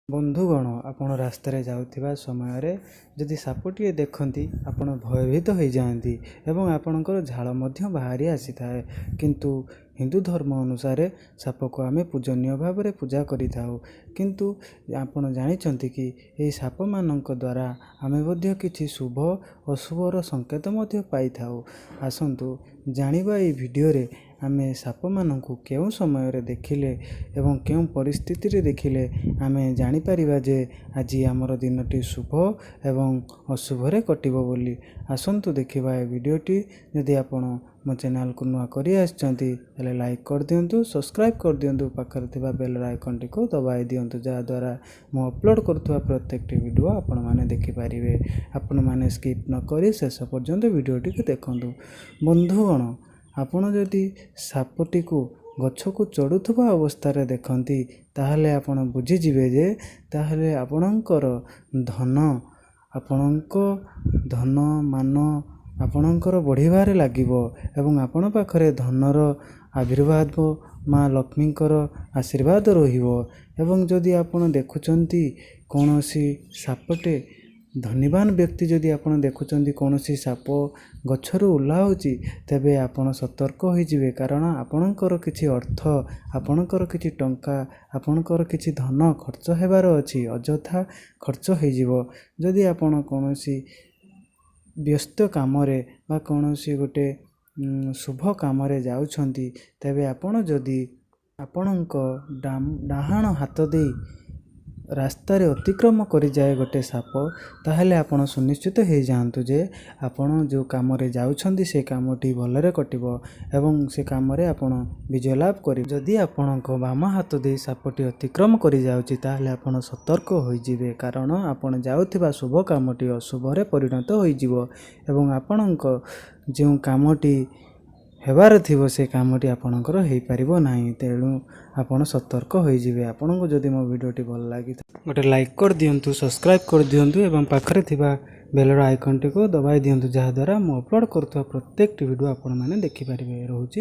ବନ୍ଧୁଗଣ, ଆପଣ ରାସ୍ତାରେ ଯାଉଥିବା ସମୟରେ ଯଦି ସାପଟିଏ ଦେଖନ୍ତି, ଆପଣ ଭୟଭୀତ ହୋଇଯାଆନ୍ତି ଏବଂ ଆପଣଙ୍କର ଝାଳ ମଧ୍ୟ ବାହାରି ଆସିଥାଏ। କିନ୍ତୁ ହିନ୍ଦୁ ଧର୍ମ ଅନୁସାରେ ସାପକୁ ଆମେ ପୂଜନୀୟ ଭାବରେ ପୂଜା କରିଥାଉ। କିନ୍ତୁ ଆପଣ ଜାଣିଛନ୍ତି କି ଏହି ସାପମାନଙ୍କ ଦ୍ୱାରା ଆମେ ମଧ୍ୟ କିଛି ଶୁଭ ଅଶୁଭର ସଂକେତ ମଧ୍ୟ ପାଇଥାଉ। ଆସନ୍ତୁ ଜାଣିବା ଏଇ ଭିଡ଼ିଓରେ ଆମେ ସାପମାନଙ୍କୁ କେଉଁ ସମୟରେ ଦେଖିଲେ ଏବଂ କେଉଁ ପରିସ୍ଥିତିରେ ଦେଖିଲେ ଆମେ ଜାଣିପାରିବା ଯେ ଆଜି ଆମର ଦିନଟି ଶୁଭ ଏବଂ ଅଶୁଭରେ କଟିବ ବୋଲି। ଆସନ୍ତୁ ଦେଖିବା ଏ ଭିଡ଼ିଓଟି। ଯଦି ଆପଣ ମୋ ଚ୍ୟାନେଲକୁ ନୂଆ କରି ଆସିଛନ୍ତି, ତାହେଲେ ଲାଇକ୍ କରିଦିଅନ୍ତୁ, ସବସ୍କ୍ରାଇବ୍ କରିଦିଅନ୍ତୁ, ପାଖରେ ଥିବା ବେଲ୍ ଆଇକନ୍ଟିକୁ ଦବାଇ ଦିଅନ୍ତୁ, ଯାହାଦ୍ୱାରା ମୁଁ ଅପଲୋଡ଼ କରୁଥିବା ପ୍ରତ୍ୟେକଟି ଭିଡ଼ିଓ ଆପଣମାନେ ଦେଖିପାରିବେ। ଆପଣମାନେ ସ୍କିପ୍ ନ କରି ଶେଷ ପର୍ଯ୍ୟନ୍ତ ଭିଡ଼ିଓଟିକୁ ଦେଖନ୍ତୁ। ବନ୍ଧୁଗଣ, ଆପଣ ଯଦି ସାପଟିକୁ ଗଛକୁ ଚଢ଼ୁଥିବା ଅବସ୍ଥାରେ ଦେଖନ୍ତି, ତାହେଲେ ଆପଣ ବୁଝିଯିବେ ଯେ ତାହେଲେ ଆପଣଙ୍କର ଧନ, ଆପଣଙ୍କ ଧନ ମାନ ଆପଣଙ୍କର ବଢ଼ିବାରେ ଲାଗିବ ଏବଂ ଆପଣ ପାଖରେ ଧନର ଆବିର୍ଭାବ, ମା ଲକ୍ଷ୍ମୀଙ୍କର ଆଶୀର୍ବାଦ ରହିବ। ଏବଂ ଯଦି ଆପଣ ଦେଖୁଛନ୍ତି କୌଣସି ସାପଟେ, ଧନୀବାନ ବ୍ୟକ୍ତି ଯଦି ଆପଣ ଦେଖୁଛନ୍ତି କୌଣସି ସାପ ଗଛରୁ ଓହ୍ଲାଉଛି, ତେବେ ଆପଣ ସତର୍କ ହୋଇଯିବେ, କାରଣ ଆପଣଙ୍କର କିଛି ଅର୍ଥ, ଆପଣଙ୍କର କିଛି ଟଙ୍କା, ଆପଣଙ୍କର କିଛି ଧନ ଖର୍ଚ୍ଚ ହେବାର ଅଛି, ଅଯଥା ଖର୍ଚ୍ଚ ହୋଇଯିବ। ଯଦି ଆପଣ କୌଣସି ବ୍ୟସ୍ତ କାମରେ ବା କୌଣସି ଗୋଟେ ଶୁଭ କାମରେ ଯାଉଛନ୍ତି, ତେବେ ଆପଣ ଯଦି ଆପଣଙ୍କ ଡାହାଣ ହାତ ଦେଇ ରାସ୍ତାରେ ଅତିକ୍ରମ କରିଯାଏ ଗୋଟେ ସାପ, ତାହେଲେ ଆପଣ ସୁନିଶ୍ଚିତ ହେଇଯାଆନ୍ତୁ ଯେ ଆପଣ ଯେଉଁ କାମରେ ଯାଉଛନ୍ତି ସେ କାମଟି ଭଲରେ କଟିବ ଏବଂ ସେ କାମରେ ଆପଣ ବିଜୟ ଲାଭ କରିବେ। ଯଦି ଆପଣଙ୍କ ବାମ ହାତ ଦେଇ ସାପଟି ଅତିକ୍ରମ କରିଯାଉଛି, ତାହେଲେ ଆପଣ ସତର୍କ ହୋଇଯିବେ, କାରଣ ଆପଣ ଯାଉଥିବା ଶୁଭ କାମଟି ଅଶୁଭରେ ପରିଣତ ହୋଇଯିବ ଏବଂ ଆପଣଙ୍କ ଯେଉଁ କାମଟି ହେବାର ଥିବ ସେ କାମଟି ଆପଣଙ୍କର ହେଇପାରିବ ନାହିଁ। ତେଣୁ ଆପଣ ସତର୍କ ହୋଇଯିବେ। ଆପଣଙ୍କୁ ଯଦି ମୋ ଭିଡ଼ିଓଟି ଭଲ ଲାଗିଥାଏ, ଗୋଟେ ଲାଇକ୍ କରିଦିଅନ୍ତୁ, ସବସ୍କ୍ରାଇବ୍ କରିଦିଅନ୍ତୁ ଏବଂ ପାଖରେ ଥିବା ବେଲର ଆଇକନ୍ଟିକୁ ଦବାଇ ଦିଅନ୍ତୁ, ଯାହାଦ୍ୱାରା ମୁଁ ଅପଲୋଡ଼ କରୁଥିବା ପ୍ରତ୍ୟେକଟି ଭିଡ଼ିଓ ଆପଣମାନେ ଦେଖିପାରିବେ। ରହୁଛି।